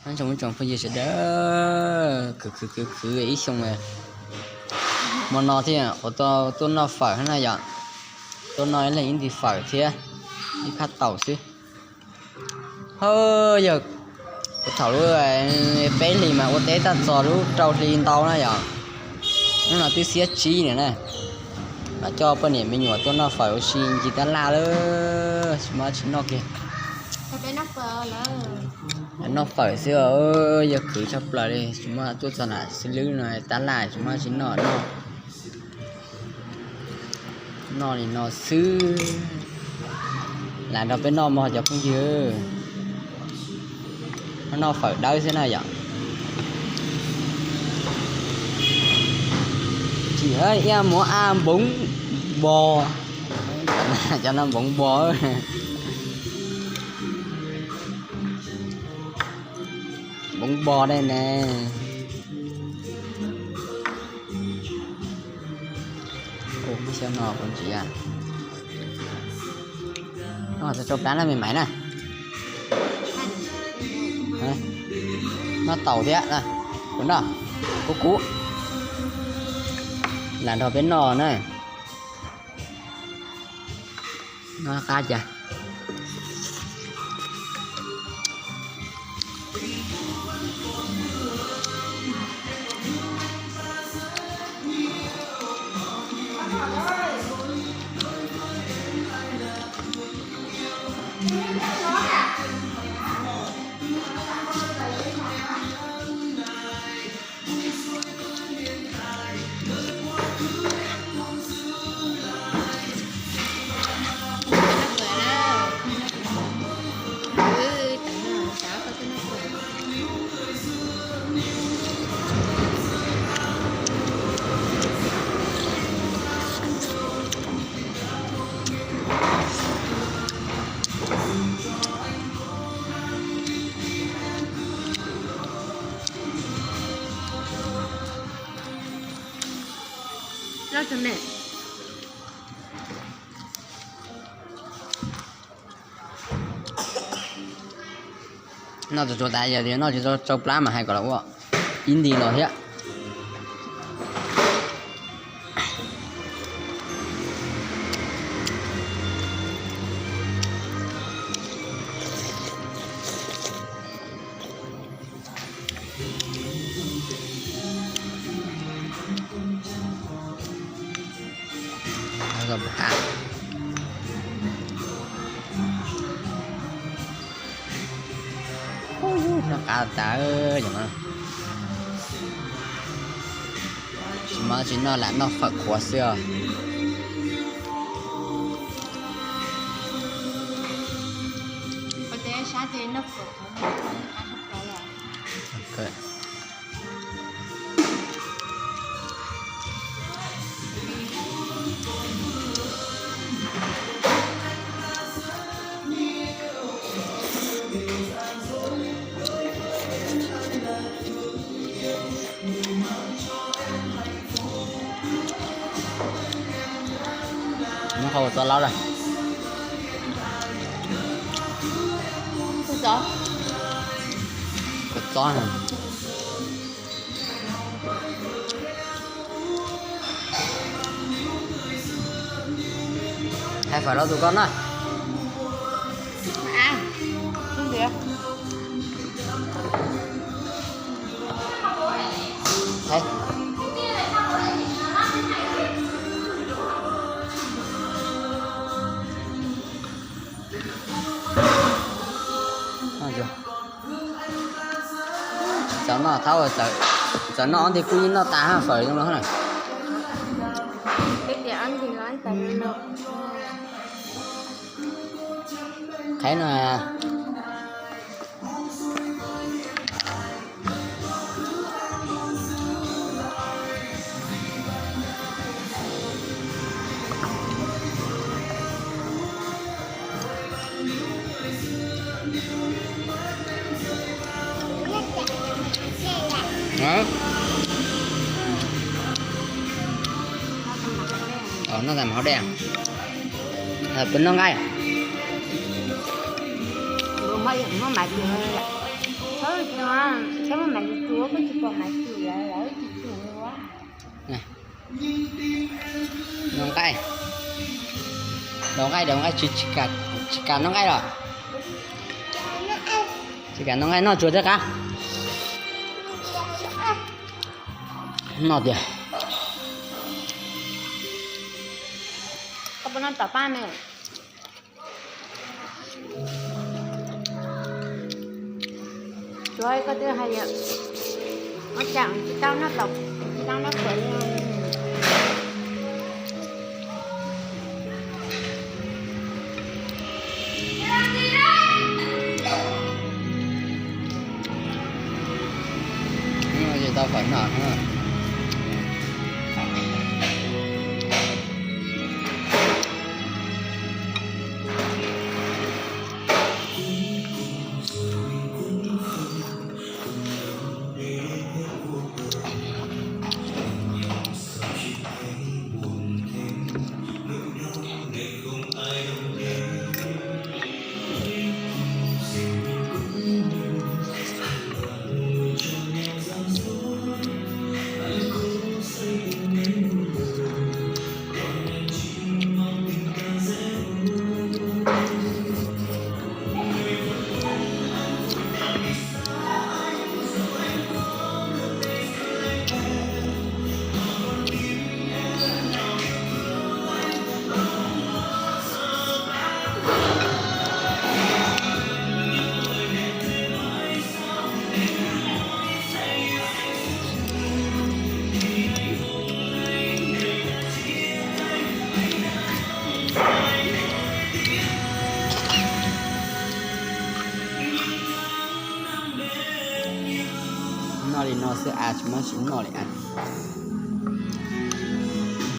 Nyob zoo ib tsoom phooj ywg sawv daws, khwv khwv khwv khwv ib xyoo, hmo no thiab ua tau tuaj noj fawm na yom. Tuaj noj ib leeg ib nti fawm thiab ib phab taum xwb. Ho yog kuv thaum lub peb hlis mas ua teb tag txog lub rau hli ntau na yom. Hnub no twb xiab tsib na na, mas coj poj niam me nyuam tuaj noj fawm ua si ncig tab laj lawm, tsis muaj dab tsi noj kiag. Noj fawm xwb os, yog khwv tshaj plaws li, tsis muaj, tuaj txog nram xib lwb no tab laj tsis muaj dab tsi noj, noj li no xwb. Lam nrog peb noj mog cov phooj ywg, noj fawm dawb xwb na yom. Tsis iab muab ab npoov npo, cov no npoov npo. Npoov npo dej ne. Ua xyoo no kuv ntsia, noj rau plab na me maiv na. Noj taum thiab, kuv noj, kuv kuv. Lam nrog peb noj na. Noj qab cas. Noj tsuag tsuag tas, yog tias noj tsis tau tsau plab mas hais kom los ua ib nti los thiab. Noj qab tas, tsis muaj dab tsi noj, lam noj fawm qhuav xwb os. Muab qhov ua txob laub lawm. Ua txob. Hais fawm rau tus koj na. Txawm noj thab, txawm noj ob nti kuj yeej noj tas fawm zoo no na. Qheb no. Noj tas mas hauv dej. Kuv noj nqaij. Thiab mas mam li tua, kuj tsis pom mam li tua, lawv tsis tua. Noj nqaij, noj nqaij, noj nqaij, tsis kam noj nqaij los? Tsis kam noj nqaij, noj tsuag thiab qab. Noj tiag. Koj puas noj tom paj me? Tsuav koj twb hais tias, ua cas tsis tau noj tom, tsis tau noj phuam li. Tsis tau phuam noj. Noj li no xwb as, tsis muaj tsis noj li as.